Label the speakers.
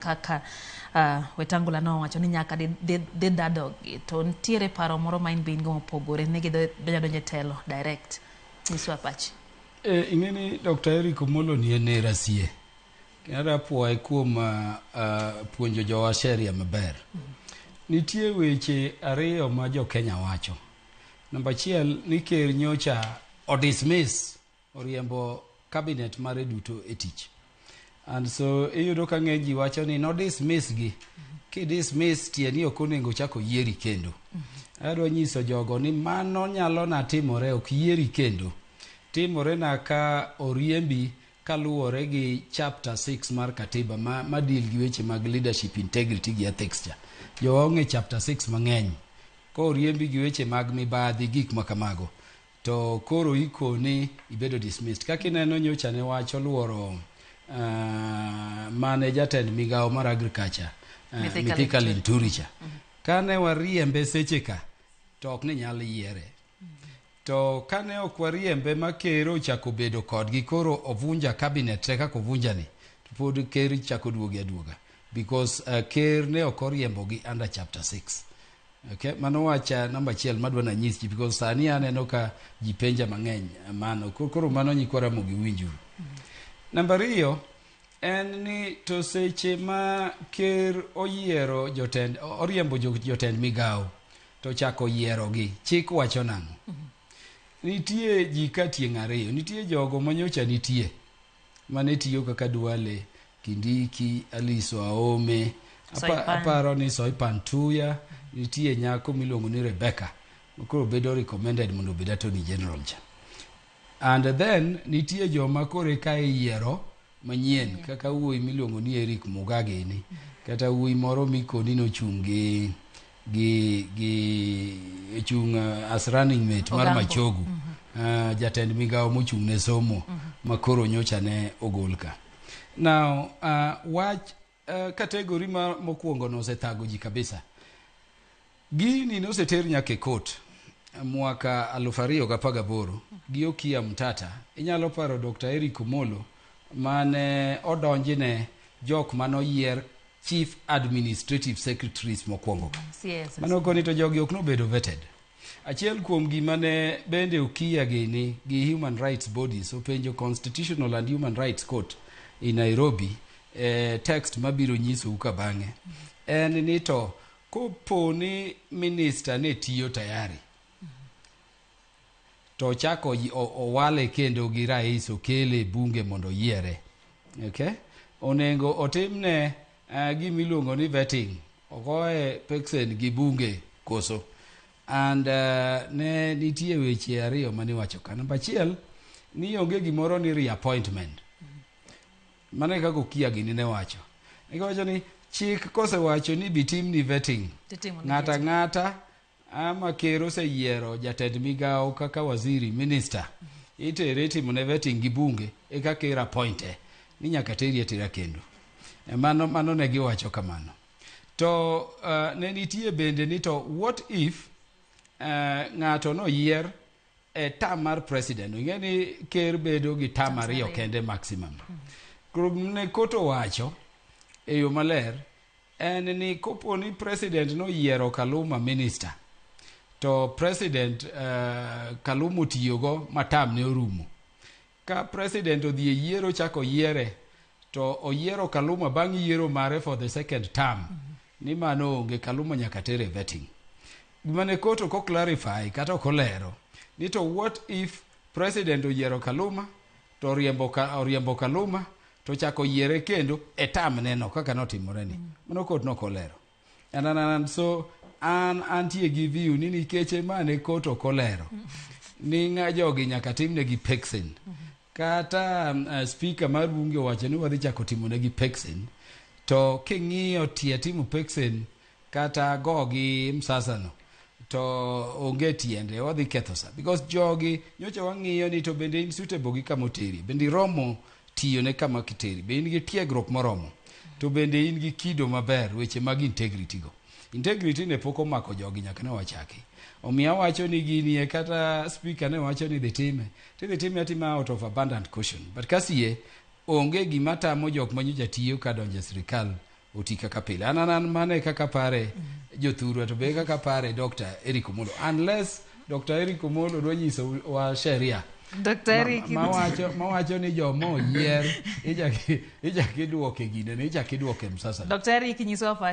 Speaker 1: Kaka Wetangula nowacho ni nyaka dhi dadogi to nitiere paro moro ma in be in go mopogore ni gidonjo adonja e telo direct. Nyiswa pachi.
Speaker 2: E, ing'e ni Dr. Eric Omollo ni en nera sie. Kendo adwa puoye kuom puonjo jowa sheria maber. Nitie weche ariyo ma jo Kenya wacho. Namba achiel ni ker nyocha o dismiss oriembo cabinet mare duto e tich. And so iyudo ka ng'eny ji wacho ni no dismiss gi. Ki dismiss tie ni ok onego chak oyieri kendo. Adwa nyiso jogo ni mano nyalo na timore ok yieri kendo. Timore na ka oriembi kaluwore gi chapter 6 mar katiba ma deal gi weche mag leadership integrity gi ethics cha. Jowa ong'e chapter 6 mang'eny. Koriembi gi weche mag mibadhi gik ma kamago to koro ikoni ibedo dismissed. Kaka ineno nyocha ne wach oluoro mane jatend migawo mar agriculture
Speaker 1: Mithika
Speaker 2: Mithika
Speaker 1: Linturi.
Speaker 2: Linturi cha. Kane wariembe seche ka to ok ne nyal yiere. To kane ok wariembe ma ker ochako bedo kodgi koro ovunja cabinet te kaka ovunja ni to pod ker chako duogi aduoga because ker ne ok oriembogi under chapter 6. Okay, mano wach namba achiel madwa nanyis ji because sani aneno ka ji penja mang'eny mano koro mano nyikwa Ramogi winjuru. Namba ariyo en ni to seche ma ker oyiero jotend oriembo jotend migawo to chako yierogi chik wacho nang'o? Nitie ji ka tieng' ariyo, nitie jogo manyocha nitie mane tiyo kaka Duale, Kindiki, Alice Aome,
Speaker 1: Soipan.
Speaker 2: Aparo ni Soipan Tuya, nitie nyako miluongo ni Rebecca, koro bedo recommended mondo obed Attorney General cha. And then nitie joma koro eka iyiero manyien kaka wuoyi miluongo ni Eric Muga gini, kata wuoyi moro mikoni nochung' gi ochung' as running mate mar
Speaker 1: Ogambo.
Speaker 2: Machogu, jatend migawo mochung' ne somo ma koro nyocha ne ogol ka. Now wach category ma mokwongo no osethago ji kabisa. Gini noseter nyaka e court mwaka 2018 gi Okiya Mtata. Inyalo paro Dr. Eric Omollo mane odonjne jok manoyier Chief Administrative Secretaries mokwongo ka.
Speaker 1: CSS.
Speaker 2: Mano koni to jogi ok nobedo vetted. Achiel kuom gima ne bende Okiya gini gi Human Rights Bodies openjo Constitutional and Human Rights Court in Nairobi text mabiro nyisou ka bang'e en ni to kopo ni minister ne tiyo tayari to ochako owale kendo gi rais okele e bunge mondo oyiere. Okay? Onego otimne gima iluongo ni vetting. Ogoye peksen gi bunge koso. And ne nitie weche ariyo mane iwacho ka. Namba achiel, ni onge gimoro ni reappointment. Mano e kaka Okiya gini ne wacho. Giwacho ni chik kosewacho ni bitimni vetting,
Speaker 1: Titimo ne
Speaker 2: ng'ata
Speaker 1: vetting.
Speaker 2: Ng'ata ama ker oseyiero jatend migawo kaka waziri minister itere itimo ne vetting gi bunge eka ker appointe ni nyaka teri atera kendo. Mano ne giwacho kamano. To ne nitie bende ni to what if ng'ato noyier e term mar president. Ing'e ni ker bedo gi term
Speaker 1: Terms
Speaker 2: ariyo
Speaker 1: ariyo.
Speaker 2: Kende maximum. Koro ne court owacho e yo maler en ni kopo ni president noyiero Kaluma minister to president Kaluma otiyogo ma term ne orumo. Ka president odhi e yiero chako yiere to oyiero Kaluma bang' yiero mare for the second term ni mano onge Kaluma nyaka tere vetting. Gima ne court ok clarify kata ok olero ni to what if president oyiero Kaluma to oriembo Kaluma to chako yiere kendo e term neno kaka notimore ni. Mano court nok olero. And so an antie gi view ni nikech mane court ok olero ni ng'a jogi nyaka timnegi peksen. Kata speaker mar bunge owacho ni wadhi chako timonegi peksen to king'iyo tie timo peksen kata gogi msasa no to onge tiende wadhi ketho sa because jogi nyocha wang'iyo ni to bende in suitable gi kama oteri bende iromo tiyo ne kama kiteri be in gi tiegruok moromo to bende in gi kido maber weche mag integrity go integrity ne pok omako jogi nyaka ne wachaki omiyo awacho ni gini e kata speaker ne wacho ni dhi time tidhi time atima out of abundant caution but kasie onge gima tamo jok manyocha tiyo ka donjo e sirikal. oti kaka pile. An an mane kaka pare jothurwa to be kaka pare Dr. Eric Omolo. Unless Dr. Eric Omolo dwa nyiso wa sheria
Speaker 1: Dr. Eric
Speaker 2: mawacho mawacho ni joma oyier ichak iduoke gine ichak iduoke msasa.
Speaker 1: Dr. Eric nyisowa pachi.